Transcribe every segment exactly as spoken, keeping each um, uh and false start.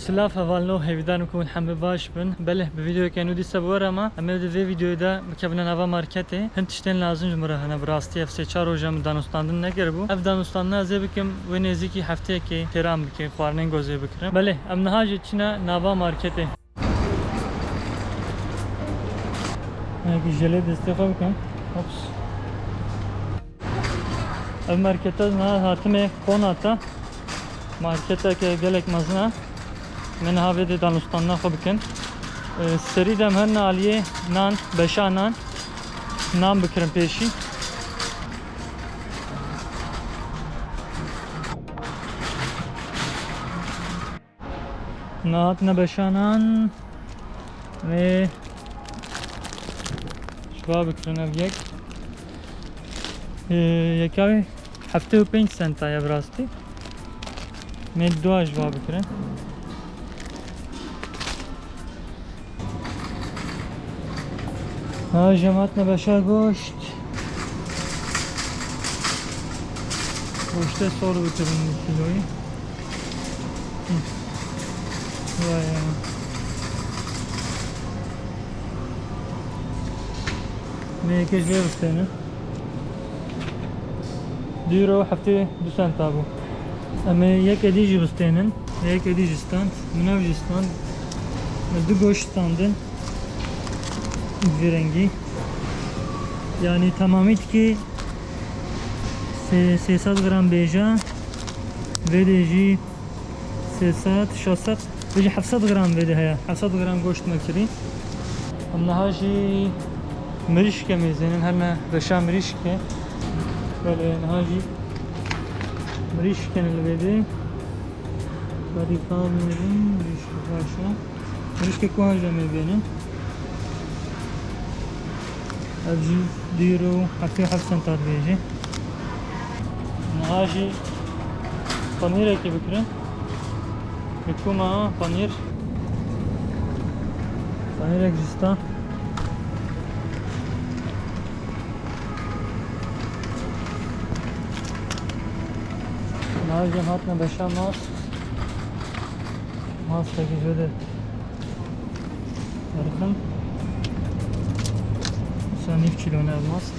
Silav hevalno, hêvîdar im ku hûn hemî baş bin. Belê, bi vîdeoyeke nû dîsa bi we re me. Em ê di vê vîdeoyê de bikevine nava marketê. Hin tiştên lazim ji min re hene, bi rastî ev sê çar roj e min danûstandin nekiribû. Ev danûstandina ez ê bikim wê nêzîkî hefteyekê têra em bike, xwarinên ku ez ê bikirim. Belê, em niha jî çine nava marketê. Belkî jelê destê xwe bikim. Ops. Ev marketa niha hatime qonata. Marketeke gelek mezin e. Em ê niha vê dê danûstandina xwe bikin. Ee, serî de em herine aliyê nan, beşa nan. Nan bikirin pêşî. Niha hatine beşa nan. Wê ji va bikirin ev yek. Ee, yeka wê heftê û pênc senta ye bi rastî. Em ê dua ji va bikirin. Ha, jî em hatine beşa goşt. Goştê sor bikirin kiloyî. Hı. Vay ya. Em ê yekê jê bistênin. Du euro heftê du senta bû. Em ê yekê dî jî bistênin. Yekê dî jî stand. Min ev jî stand. Min du goşt standin. Vî rengî. Yanî temamî tikî sê-, sê sed gram bêje. Vê dê jî sê sed, şeş sed, vê jî heft sed gram vê dê heye. Heft sed gram goşt me kirî. Em niha jî mirîşke mêzênin, herine beşa mirîşke. Belê, niha jî mirîşke ne li vê dê. Radîkal mêzin, mirîşke baş e. Mirîşkek wiha jî em ê bênin. Ev jî du euro heftê û heft senta dibêje. Niha jî panîrekê bikirin. Bi ku me panîr. Panîrek jî sta. Niha jî em hatine beşa mast. Mastekî jê de. Erxim. Wisa nîv kîlo ne mast.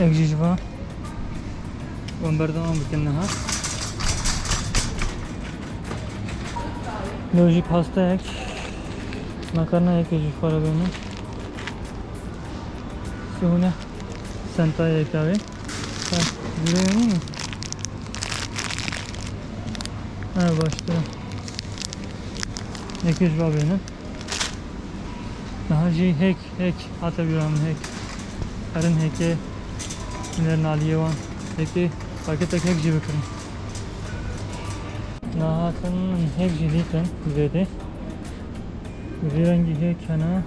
Yek jî ji va. Wan berdewam bikin niha. Lê jî pastayek. Makarna yekê jî xwe re bêne. Sihûne senta yeka wê. Ha, lê nî. Ha, baştir e. Yekê ji va bêne. Niha jî hêk, hêk hate bîra min, hêk. Herin hêkê, nerin aliyê wan. Hêkê, paketek hêk jî bikirin. Niha hatin hêk jî dîtin vê dê. Vî rengî hêk hene.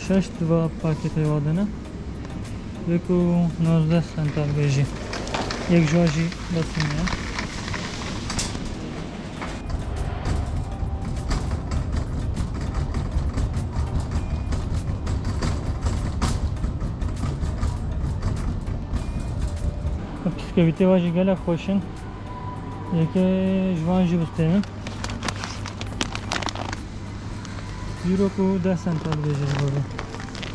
Şeş diva paketê wa de ne. Wê ku nozdeh senta bêjî. Yek ji wa jî bes min e. Pîskevîtê wa jî gelek xweş in. Yekê ji van jî bistênin. Euro ku deh senta dibêje ji bo vê.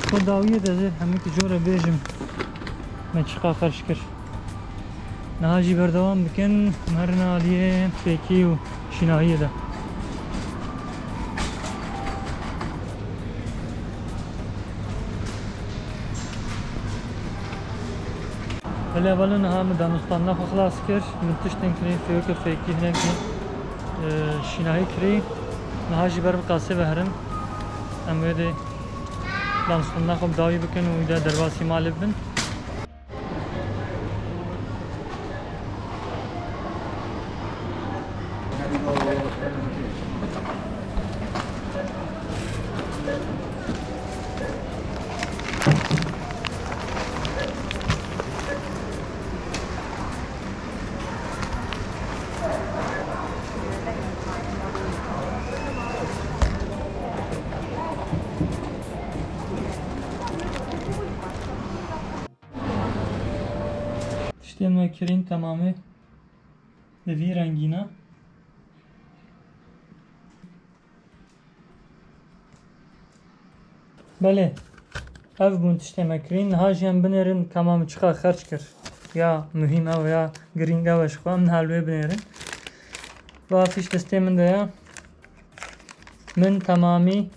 Xwe dawiyê de zêr hemikî jor e bêjim me çiqa xerc kir. Niha jî berdewam bikin, em herin aliyê fêkî û şînahiyê de. Belê hevalno, niha min danûstandina xwe xilas kir. Min tiştên kirî, fêweke fêkî, hinek jî, e, şînahî kirî. Niha jî ber bi qasê ve herin. Em wê dê danûstandina xwe bi dawî bikin û wî de derbasî malê bibin. Tiştên me kirîn temamê. Bi vî rengî ne. Belê. Ev bûn tiştê me kirîn. Niha jî em binêrin ka me çiqa xerc kir. Ya muhîm ew ya girîng ew e ji xwe. Em niha li wê binêrin. Va fîş destê min de ye. Min temamî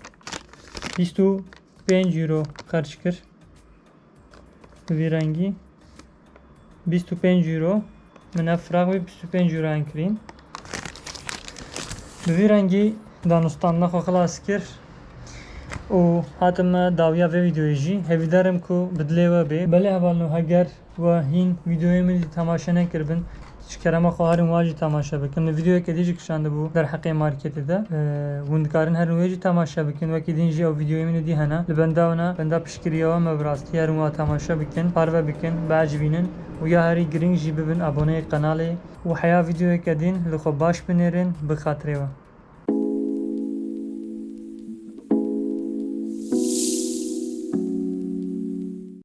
bîst û pênc euro xerc kir. Bi vî rengî bîst û pênc euro. Min ev firaq wî bîst û pênc euroyan kirîn. Bi vî rengî danûstandina xwe xilas kir û hatim me dawiya vê vîdeoyê jî. Hêvîdar im ku bi dilê we bê. Belê hevalno, heger we hîn vîdeoyê min jî temaşe nekiribin, ji kerema xwe herin wa jî temaşe bikin. Min vîdeoyeke dî jî kişandibû derheqê marketê de. Ee, hûn dikarin herin wê jî temaşe bikin. Wekî din jî ew vîdeoyê min û dî hene. Li benda wana, benda piştgiriya we me bi rastî herin wa temaşe bikin, parve bikin, biecibînin û ya herî girîng jî bibin aboneyê qenalê û heya vîdeoyeke din li xwe baş binêrin bi xatirê we.